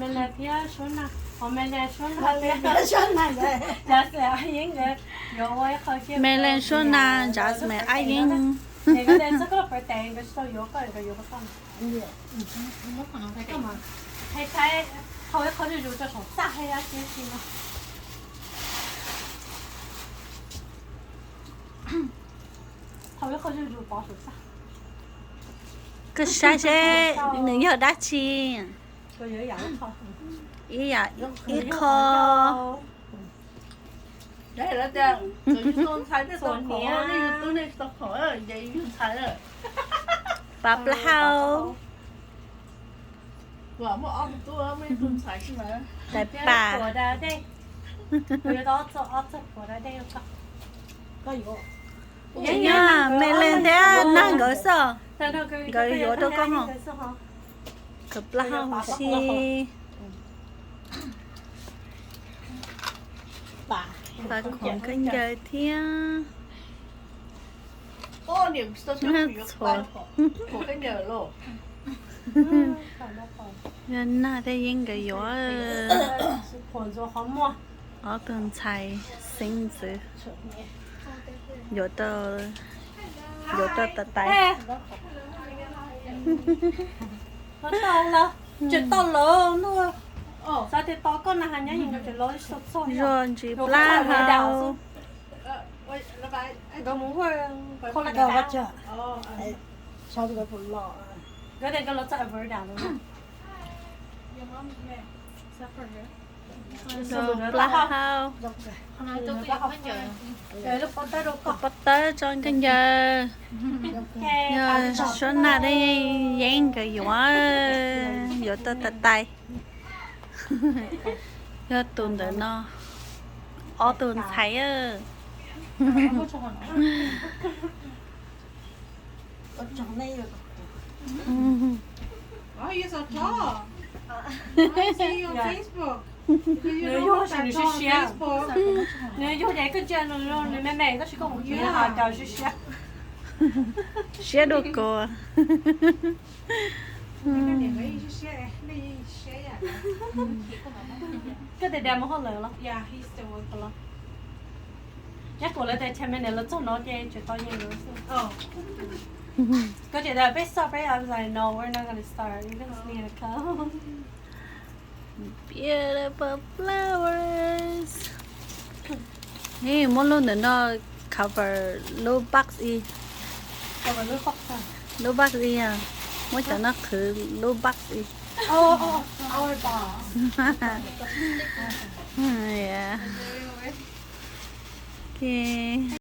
Mailen thiab Suab Nag, o Mailen Suab Nag thiab Jasmine Ab Yeeb nkawd yuav ua ib qho kiag. Mailen Suab Nag, Jasmine Ab Yeeb. Nkawd tsis tau yuav koj, nkawd yuav koj. Hais saib, thau ib qho zuj zus rau saum txaj thiab dab tsi no. Thau ib qho zuj zus pov saum txaj. Koj saib seb nws yog dab tsi. Ib yam, ib qho. Yus tau ntxhais nej tau qhov, nej yus tub nej tsis tau qhov ces yus yug ntxhais lawm. Pab plaub hau. Kuv muaj ob tug tub, muaj ib tug ntxhais xwb mas. Tais pam. Yeej yog Mailen thiab Nag nkawd xwb. Nkawd yuav rau koj ho. Kawg plaub hau huv si. Pab khoom khaub ncaws thiab. Txhua. Yog Nag thiab Yeeb nkawd yuav ob tug ntxhais xeeb ntxwv. Yuav tau, yuav tau tas tais. Tsis tau lawm, xav tias tos koj na has nyob, zuag ntsis plaub hau. Plaub hau. Pob tawb tso khaub ncaws. Yog Suab Nag thiab Yeeb nkawd yuav, yuav tau tas tais. Yog tus ntawm no, ob tug ntxhais. Nws yug ces nws siab siab, nws yug ces koj ntsia nws, nws me me tab sis koj mus tsis yog cas siab siab. Siab dua kua. Koj tias dad mus hauj lwm los? Nyob kuv lawv tias chairman lawv txog no ces tsis tau yeej lawv xwb. Koj tias peb start, peb, I was like, no, we're not gonna start. You're gonna see in a couple. Beautiful flowers. Muab lub ntawm no cover lub box ib. Lub box ib, muab cov no qhwv lub box ib.